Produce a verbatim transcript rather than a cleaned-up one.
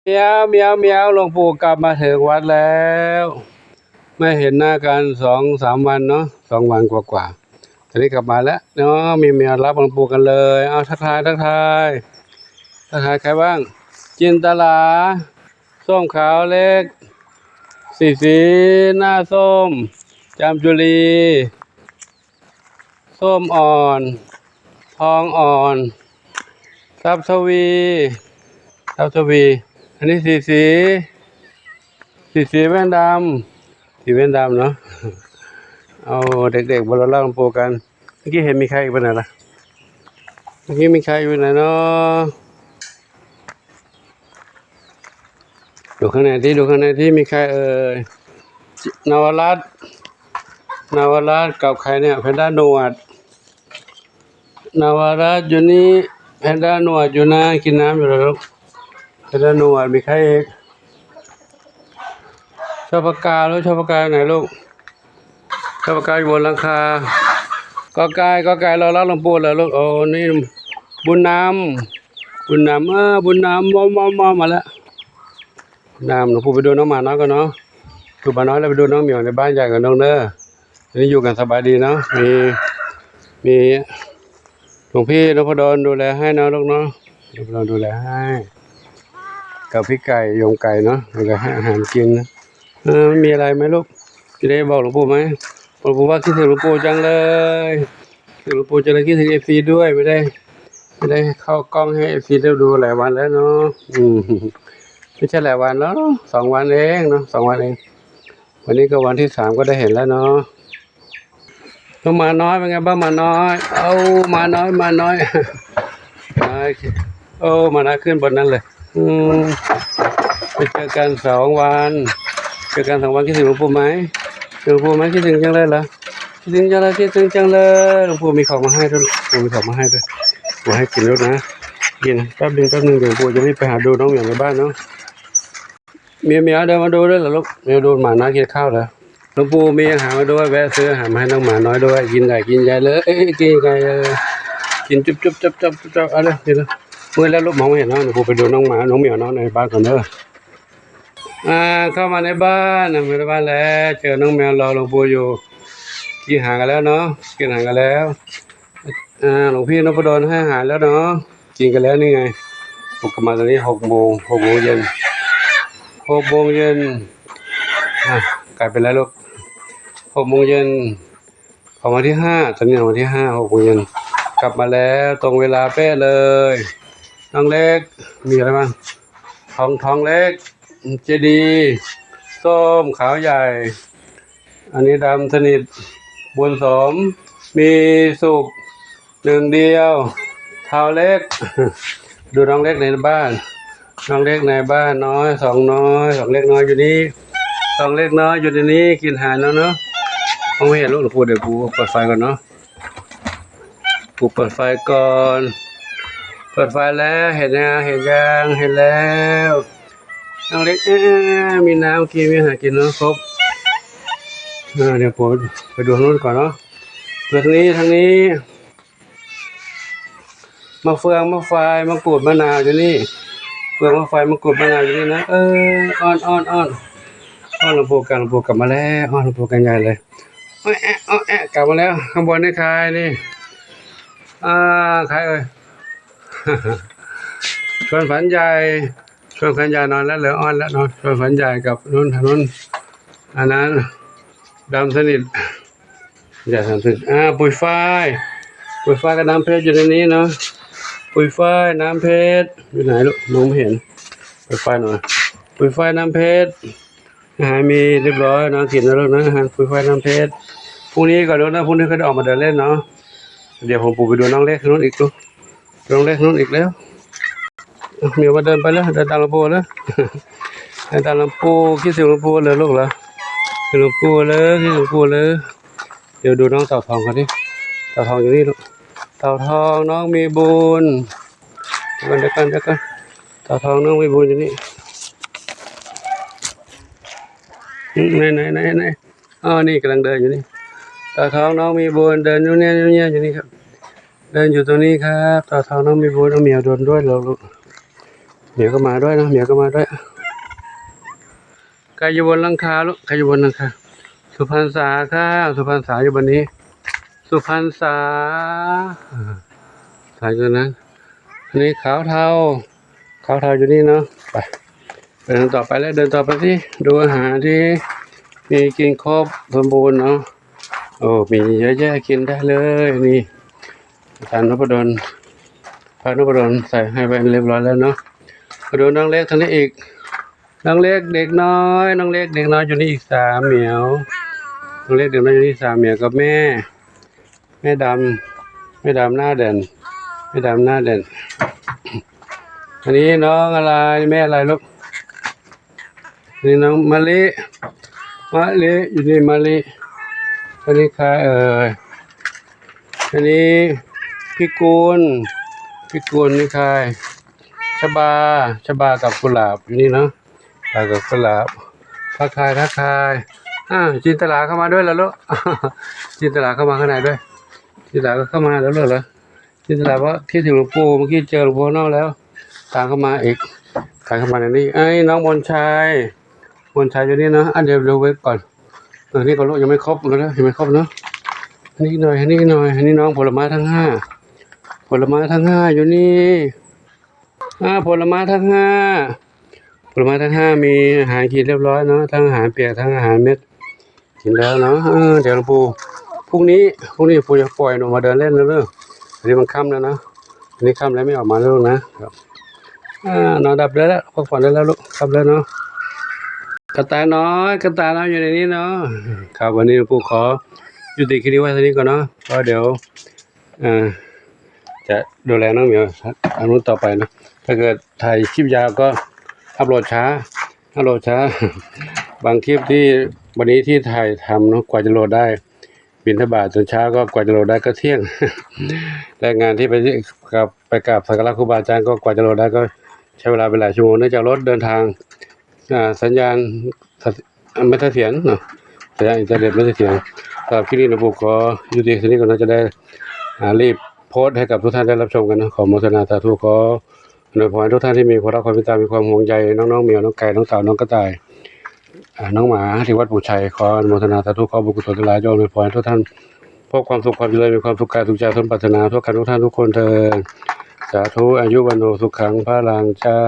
เมียวเมียวเมียว หลวงปู่กลับมาถึงวัดแล้ว ไม่เห็นหน้ากันสองสามวันเนาะ สองวันกว่าๆ ตอนนี้กลับมาแล้วเนาะ มีเมียวรับหลวงปู่กันเลย เอาทักทาย ทักทาย ทักทายใครบ้าง จินตลา ส้มขาวเล็ก สีสี หน้าส้ม จามจุลี ส้มอ่อน ทองอ่อน ทรัพย์ทวี ทรัพย์ทวี อันนี้สีสี สีสีแว่นดำ สีแว่นดำเนาะ เอาเด็กๆ บนรถลากหลวงปู่กัน เมื่อกี้เห็นมีใครอีกไปไหนล่ะ เมื่อกี้มีใครอยู่ไหนเนาะ ดูข้างในที่ ดูข้างในที่มีใครเอ่ย นวรัตน์ นวรัตน์กับใครเนี่ย แพนด้าหนวด นวรัตน์อยู่นี่ แพนด้าหนวดอยู่นะ กินน้ำอยู่แล้วลูก แพนด้าหนวด มีใครอีก ชอบปากกาลูก ชอบปากกาไหนลูก ชอบปากกาอยู่บนหลังคา กอไก่ กอไก่รอรับหลวงปู่เหรอลูก โอ้ นี่ บุญนำ บุญนำ เออ บุญนำ มอม มอม มอม มาแล้ว บุญนำ หลวงปู่ไปดูน้องหมาน้อยก่อนเนาะ ดูหมาน้อยแล้วไปดูน้องเหมียวในบ้านใหญ่กันน้องเด้อ อันนี้อยู่กันสบายดีเนาะ มี มีหลวงพี่นพดลดูแลให้เนาะลูกเนาะ นพดลดูแลให้ กับพี่ไก่ โยมไก่เนาะ ดูแลให้อาหารกินนะ เออ ไม่มีอะไรไหมลูก จะได้บอกหลวงปู่ไหม หลวงปู่ว่าคิดถึงหลวงปู่จังเลย คิดถึงหลวงปู่จังเลย คิดถึงเอฟซีด้วย ไม่ได้ ไม่ได้เข้ากล้องให้เอฟซีได้ดูหลายวันแล้วเนาะ อืม ไม่ใช่หลายวันแล้ว สองวันเองเนาะ สองวันเอง วันนี้ก็วันที่สามก็ได้เห็นแล้วเนาะ น้องหมาน้อยเป็นไงบ้างหมาน้อย เอาหมาน้อย หมาน้อย น้อย โอ้ หมาน้อยขึ้นบนนั้นเลย อืม ไปเจอกันสองวัน เจอกันสองวันคิดถึงหลวงปู่ไหม หลวงปู่ไหม คิดถึงจังเลยเหรอ คิดถึงจังเลย คิดถึงจังเลย หลวงปู่มีของมาให้ด้วย หลวงปู่มีของมาให้ด้วย ปู่ให้กินลูกนะ กินแป๊บนึง แป๊บนึง เดี๋ยวปู่จะรีบไปหาดูน้องเหมียวในบ้านเนาะ เมียวเมียวเดินมาดูด้วยเหรอลูก เมียวดูหมาน้อยกินข้าวเหรอ หลวงปู่มีอาหารมาด้วย แวะซื้ออาหารมาให้น้องหมาน้อยด้วย กินใหญ่ กินใหญ่เลย เอ้ย กินใหญ่เลย กินจุ๊บจุ๊บจุ๊บจุ๊บจุ๊บ เอาเลย กินเลย มืดแล้วลูก มองไม่เห็นแล้ว หลวงปู่ไปดูน้องหมา น้องเหมียวน้องในบ้านก่อนเด้อ อ่า เข้ามาในบ้านนะ มาในบ้านแล้ว เจอน้องแมวรอหลวงปู่อยู่ กินอาหารกันแล้วเนาะ กินอาหารกันแล้ว อ่า หลวงพี่นพดลให้อาหารแล้วเนาะ กินกันแล้วนี่ไง ผมกลับมาตอนนี้หกโมง หกโมงเย็น หกโมงเย็น อ่ะ กลายเป็นแล้วลูก หกโมงเย็น ของวันที่ห้า ตอนนี้วันที่ห้า หกโมงเย็น กลับมาแล้ว ตรงเวลาเป๊ะเลย น้องเล็ก มีอะไรบ้าง ทอง ทองเล็ก เจดีย์ ส้มขาวใหญ่ อันนี้ดำสนิท บุญสม มีสุข หนึ่งเดียว เท้าเล็ก ดูน้องเล็กในบ้าน น้องเล็กในบ้านน้อย สองน้อย สองเล็กน้อยอยู่นี่ สองเล็กน้อยอยู่ในนี้ กินอาหารแล้วเนาะ มองไม่เห็นลูก หลวงปู่ เดี๋ยวปู่เปิดไฟก่อนเนาะ ปู่เปิดไฟก่อน เปิดไฟแล้ว เห็นยัง เห็นยัง เห็นแล้ว น้องเล็ก เอ้ย มีน้ำกิน มีอาหารกินเนาะ ครบ อ่า เดี๋ยวผมไปดูทางนู้นก่อนเนาะ ทางนี้ ทางนี้ มะเฟือง มะไฟ มะกรูด มะนาวอยู่นี่ เฟือง มะไฟ มะกรูด มะนาวอยู่นี่นะ เออ อ้อน อ้อน อ้อน อ้อนหลวงปู่กัน หลวงปู่กลับมาแล้ว อ้อนหลวงปู่กันใหญ่เลย อ้อแอะ อ้อแอะ กลับมาแล้ว ข้างบนนี่ใครนี่ อ่า ใครเอ่ย ชวนฝันใหญ่ ชวนฝันใหญ่นอนแล้ว เหลืออ้อนแล้วเนาะ ชวนฝันใหญ่กับนุ่น ทางนู้น อันนั้น ดำสนิท อย่าทำสิ อ่า ปุยฝ้าย ปุยฝ้ายกับน้ำเพชรอยู่ในนี้เนาะ ปุยฝ้าย น้ำเพชร อยู่ไหนลูก มองไม่เห็น ปุยฝ้ายหน่อย ปุยฝ้าย น้ำเพชร อาหารมีเรียบร้อย น้องกินแล้วลูกนะ อาหารปุยฝ้าย น้ำเพชร พรุ่งนี้ก่อนลูกนะ พรุ่งนี้ก็จะออกมาเดินเล่นเนาะ เดี๋ยวผมปู่ไปดูน้องเล็กนู้นอีกลูก น้องเล็กนู้นอีกแล้ว เมียวมาเดินไปแล้ว เดินตามหลวงปู่แล้ว เดินตามหลวงปู่ คิดถึงหลวงปู่เลยลูกเหรอ คิดถึงหลวงปู่เลย คิดถึงหลวงปู่เลย เดี๋ยวดูน้องเต่าทองกันดิ เต่าทองอยู่นี่ลูก เต่าทองน้องมีบุญ เดี๋ยวกัน เดี๋ยวกัน เดี๋ยวกัน เต่าทองน้องมีบุญอยู่นี่ ไหน ไหน ไหน ไหน อ๋อ นี่กำลังเดินอยู่นี่ เต่าทองน้องมีบุญ เดินอยู่เนี่ย อยู่เนี่ย อยู่นี่ครับ เดินอยู่ตรงนี้ครับ เต่าทองน้องมีบุญ น้องเหมียวโดนด้วยเหรอลูก เหมียวก็มาด้วยนะ เหมียวก็มาด้วย ใครอยู่บนหลังคาลูก ใครอยู่บนหลังคา สุพรรณษาค่ะ สุพรรณษาอยู่บนนี้ สุพรรณษา อ่า สายตัวนั้น อันนี้ขาวเทา ขาวเทาอยู่นี่เนาะ ไป เดินต่อไปแล้ว เดินต่อไปสิ ดูอาหารที่มีกินครบสมบูรณ์เนาะ โอ้ มีเยอะแยะ กินได้เลย นี่ อาจารย์นพดล พระนพดลใส่ให้ไว้เรียบร้อยแล้วเนาะ มาดูน้องเล็กทางนี้อีก น้องเล็กเด็กน้อย น้องเล็กเด็กน้อยอยู่นี่อีกสาม เหมียว น้องเล็กเด็กน้อยอยู่นี่สาม เหมียวกับแม่ แม่ดำ แม่ดำหน้าเด่น แม่ดำหน้าเด่น อันนี้น้องอะไร แม่อะไรลูก นี่น้องมะลิ มะลิ อยู่นี่มะลิ อันนี้ใครเอ่ย อันนี้พี่กูล พี่กูลนี่ใคร ชบา ชบากับกุหลาบอยู่นี่เนาะ ชบากับกุหลาบ ทักทาย ทักทาย อ่า จินตลาเข้ามาด้วยแล้วลูก จินตลาเข้ามาข้างในด้วย จินตลาก็เข้ามาแล้วเหรอ จินตลาว่าคิดถึงหลวงปู่ เมื่อกี้เจอหลวงปู่ข้างนอกแล้ว ตามเข้ามาอีก ตามเข้ามาในนี้ ไอ้น้องมนชัย มนชัยอยู่นี่เนาะ อันเดี๋ยวดูไว้ก่อน เออ นี่ก็ลูกยังไม่ครบเลยนะ ยังไม่ครบเนาะ อันนี้อีกหน่อย อันนี้อีกหน่อย อันนี้น้องผลไม้ทั้งห้า ผลไม้ทั้งห้าอยู่นี่ อ่า ผลไม้ทั้งห้า ผลไม้ทั้งห้ามีอาหารกินเรียบร้อยเนาะ ทั้งอาหารเปียก ทั้งอาหารเม็ด กินแล้วเนาะ เออ เดี๋ยวหลวงปู่ พรุ่งนี้ พรุ่งนี้หลวงปู่จะปล่อยหนูมาเดินเล่นแล้วเด้อ อันนี้มันค่ำแล้วนะ อันนี้ค่ำแล้วไม่ออกมาแล้วลูกนะ ครับ อ่า นอนหลับได้แล้ว พักผ่อนได้แล้วลูก ค่ำแล้วเนาะ กระต่ายน้อย กระต่ายน้อยอยู่ในนี้เนาะ ครับ วันนี้หลวงปู่ขอยุติคลิปไว้เท่านี้ก่อนเนาะ เพราะเดี๋ยว อ่า จะดูแลน้องเหมียวอันนู้นต่อไปนะ ถ้าเกิดถ่ายคลิปยาวก็อัปโหลดช้า อัปโหลดช้า บางคลิปที่วันนี้ที่ถ่ายทำเนาะ กว่าจะโหลดได้ บิณฑบาตตอนเช้าก็กว่าจะโหลดได้ก็เที่ยง และงานที่ไปกราบ ไปกราบสักการะครูบาอาจารย์ก็กว่าจะโหลดได้ก็ใช้เวลาเป็นหลายชั่วโมง เนื่องจากรถเดินทาง อ่า สัญญาณ ไม่เสถียรเนาะ สัญญาณอินเทอร์เน็ตไม่เสถียร สำหรับคลิปนี้หลวงปู่ขอยุติเท่านี้ก่อนนะ จะได้ อ่า รีบโพสต์ให้กับทุกท่านได้รับชมกันนะ ขอโมทนาสาธุ ขออวยพรทุกท่านที่มีความรักความเมตตา มีความห่วงใยน้องๆเหมียว น้องไก่ น้องเต่า น้องกระต่าย อ่า น้องหมาที่วัดปู่ชัย ขออนุโมทนาสาธุ ขอบุญกุศลทั้งหลายจงอวยพรให้ทุกท่านพบความสุขความเจริญ มีความสุขกายสุขใจสมปรารถนาทั่วกันทุกท่านทุกคนเทอญ สาธุ อายุวัณโณสุขังพลังเจ้า